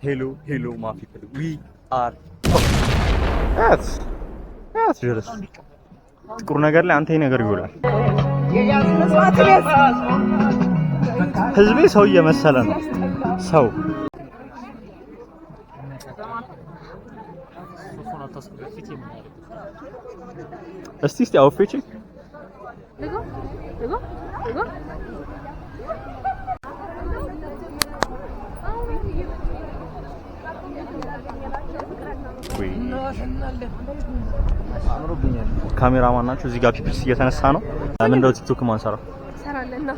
Hello, hello, my people, we are ያት ድረስ ጥቁር ነገር ላይ አንተ ይሄ ነገር ይውላል። ህዝቤ ሰው እየመሰለ ነው። ሰው እስቲ እስቲ outfit check. ካሜራማን ናቸው። እዚህ ጋር peoples እየተነሳ ነው። ምንድነው ቲክቶክ ማንሰራው? ሰራለና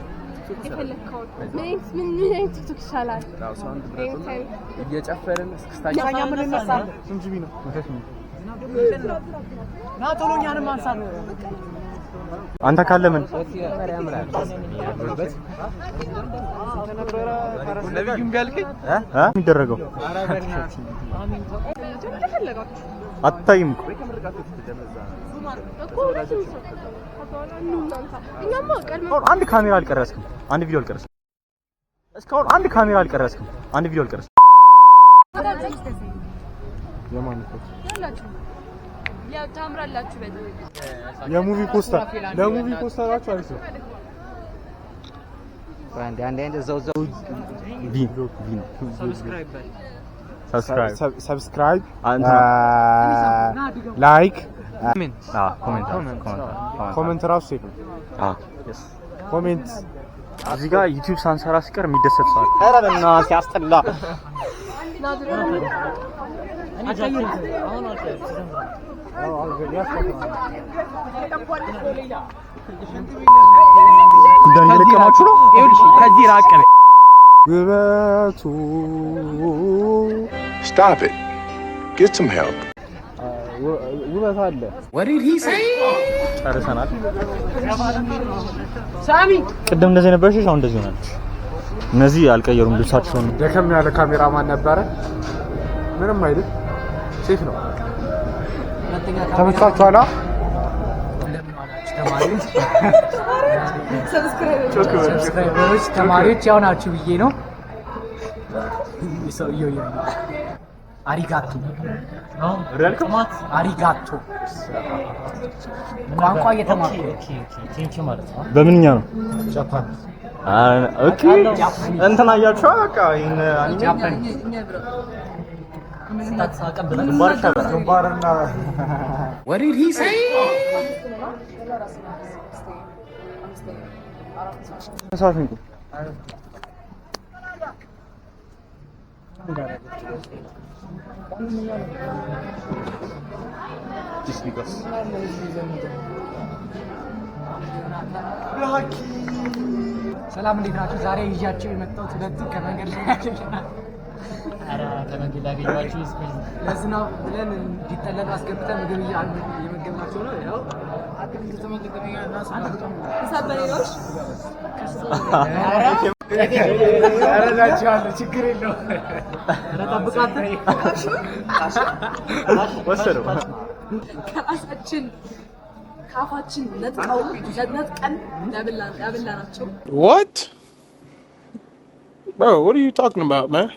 የፈለግከውን ምን አይነት ምን ምን አይነት ቲክቶክ ይሻላል? እየጨፈርን እስክስታ። ስንት GB ነው? ና ቶሎ እኛንም አንሳን። አንተ ካለ ምን ነብዩም ቢያልከኝ እ የሚደረገው እንደፈለጋችሁ። አትታይም እኮ። እኮ ሁለቱም ሰው ከበኋላ ኑ እናንተ። እኛማ ቀድመን እስካሁን አንድ ካሜራ አልቀረስክም። አንድ ቪዲዮ አልቀረስክም። እስካሁን አንድ ካሜራ አልቀረስክም። አንድ ቪዲዮ አልቀረስክም። የማን ፎቶ? ያላችሁ ያው ታምራላችሁ በጣም። የ movie poster፣ ለ movie poster ኣችሁ አሪፍ ነው። አንዴ አንዴ አንዴ እዛው እዛው። ቪ ቪ ነው። Subscribe. Subscribe. እንትና Like. አ comment, comment. Comment ራሱ safe ነው። አ yes. Comment. እዚህ ጋር ዩቲዩብ ሳንሰራ ሲቀር የሚደሰት ሰው አለ። ኧረ በእናትህ ሲያስጠላ። ጉዳን እየለቀማችሁ ነው። ከዚህ ራቅ በል። ውበቱ Stop it. Get some help. ውበት አለ። ጨርሰናል። ሳሚ። ቅድም እንደዚህ ነበርሽ፣ አሁን እንደዚህ ሆናለች። እነዚህ አልቀየሩም ልብሳቸውን። ደከም ያለ ካሜራማን ነበረ። ምንም አይልም። Safe ነው። ተመችቷችኋል? ተማሪዎች፣ subscriber ኦች፣ ተማሪዎች ያው ናችሁ ብዬ ነው። ሰውየው ありがとう ありがとう ቋንቋ እየተማርኩ ነው። በምንኛ ነው? Okay, እንትን አያችሁ በቃ ይሄን anime ጃፓን። ግንባር ይሻላል። ግንባርና ሰዓት እንቁ Just because. ሰላም፣ እንዴት ናችሁ? ዛሬ ይዣቸው የመጣሁት ሁለቱ ከመንገድ ላይ ያገኘናል። ለዝናብ ብለን እንዲጠለሉ አስገብተን ምግብ እየመገብናቸው ነው። ያው ተሳበሬዎች። እረዳችኋለሁ፣ ችግር የለውም። ጠብቃት። ወሰደው። ከራሳችን ከአፋችን ነጥቀው ነጥቀን ያበላናቸው። What? Bro, what are you talking about, man?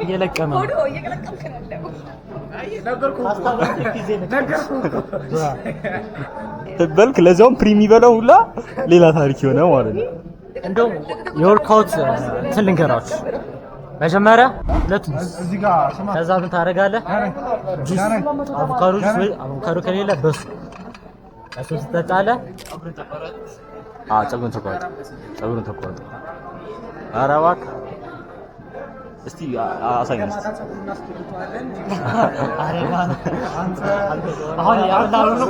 እየለቀመ ሆኖ እየቀለቀምክ ነው ያለው። ነገርኩህ። በልክ ለዚያውም pre የሚበላው ሁላ ሌላ ታሪክ የሆነ ማለት ነው። እንደውም የ workout እንትን ልንገራችሁ። መጀመሪያ ሁለት ሙዝ፣ እዚህ ጋር ስማ፣ ከዛ ምን ታደርጋለህ? ጁስ፣ አቮካዶ ጁስ ወይ አቮካዶ ከሌለ በሱ እሱ ትጠጣለህ። አ ፀጉሩን ተቆረጠ፣ ፀጉሩን ተቆረጠ። ኧረ እባክህ እስቲ አሳየን እስቲ። አሁን ያበላነው ነው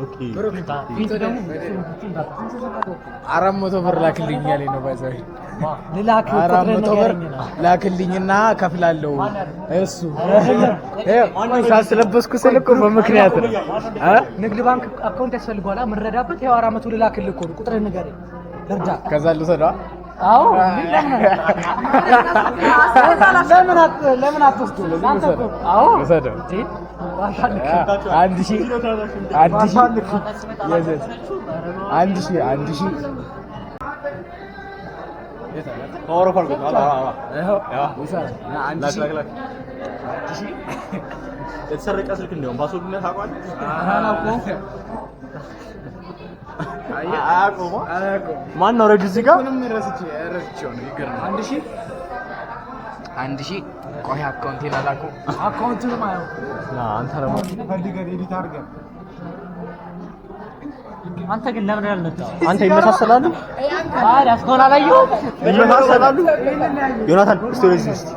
Okay. 400 ብር ላክልኝ እያለኝ ነው። By the way ልላክ 400 ብር ላክልኝና ከፍላለሁ። እሱ ሳስለበስኩ ስል እኮ በምክንያት ነው እ ንግድ ባንክ account ያስፈልገዋል። የምንረዳበት ያው 400 ልላክልህ እኮ ነው። ቁጥርህን ንገረኝ ልርዳ። ከዛ ልውሰደዋ። አዎ፣ ለምን አትወስድም? አንተ እኮ አዎ ልውሰደው። እንዴ 1000 1000 1,000 1,000 1,000። Power off አድርጎት። ይኸው ይሰራል። እና አንድ ላክ ሺህ ላክ ላክ። የተሰረቀ ስልክ እንዲያውም password ኡን ታውቀዋለህ? አላውቀውም። አያውቀውም። አላውቀውም። ማን ነው ረጁ እዚህ ጋር? ምንም ረስቼው ነው። ይገርማል። 1000 1000። ቆይ account ኤን አላውቀውም። Account ኡንም አያውቅም። ና አንተ ደግሞ ፈልገን edit አድርገን አንተ ግን ለምን ያልመጣው? አንተ ይመሳሰላሉ፣ ታዲያ እስካሁን አላየሁም። ይመሳሰላሉ። ዮናታን እስቲ ወደዚህ እስቲ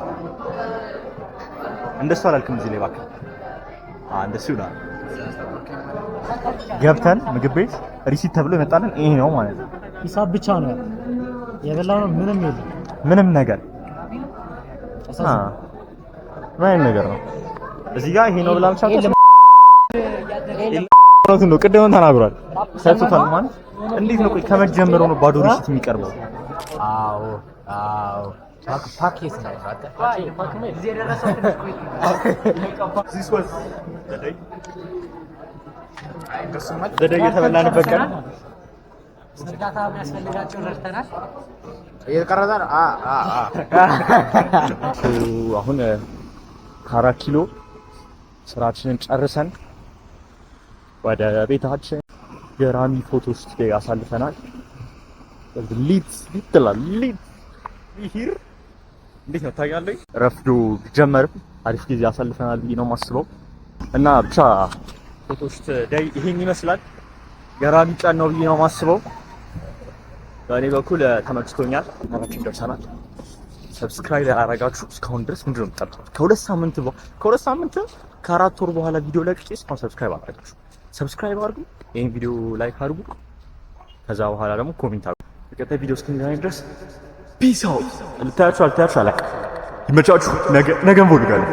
እንደሱ አላልክም። እዚህ ላይ እባክህ። እንደሱ ይላል። ገብተን ምግብ ቤት receipt ተብሎ የመጣልን ይሄ ነው ማለት ነው። ሂሳብ ብቻ ነው የበላነው፣ ምንም የለም። ምንም ነገር ምን አይነት ነገር ነው? እዚህ ጋር ይሄ ነው ብላ ብቻ እውነቱን ነው። ቅድምም ተናግሯል። ሰጥቶታል ማለት እንዴት ነው? ቆይ ከመጀመሪያው ነው ባዶ receipt የሚቀርበው? አዎ፣ ፓክ የት ነው ያለው? አንተ? This was the day. እንደሱማ The day የተበላንበት ቀን። እርዳታ የሚያስፈልጋቸው ረድተናል። እየተቀረጸ ነው። አ አ አ አሁን ከአራት ኪሎ ስራችንን ጨርሰን ወደ ቤታችን ገራሚ ፎቶ ስቱዲዮ አሳልፈናል። Lit lit lit here እንዴት ነው ታያለህ? ረፍዶ ቢጀመርም አሪፍ ጊዜ አሳልፈናል ብዬ ነው የማስበው። እና ብቻ photo shoot day ይሄን ይመስላል። ገራሚ ቀን ነው ብዬ ነው የማስበው። በእኔ በኩል ተመችቶኛል። ማራችን ደርሰናል። Subscribe ያላረጋችሁ እስካሁን ድረስ ምንድን ነው የምትጠብቁት? ከ2 ሳምንት ከ4 ወር በኋላ ቪዲዮ ለቅቄ እስካሁን subscribe አላረጋችሁ። Subscribe አድርጉ፣ ይሄን ቪዲዮ like አድርጉ። ከዛ በኋላ ደግሞ comment አድርጉ። በቀጣይ ቪዲዮ እስክንገናኝ ድረስ peace out። ልታያችሁ አልታያችሁ አላውቅም። ይመቻችሁ። ነገ ነገ እንፈልጋለን።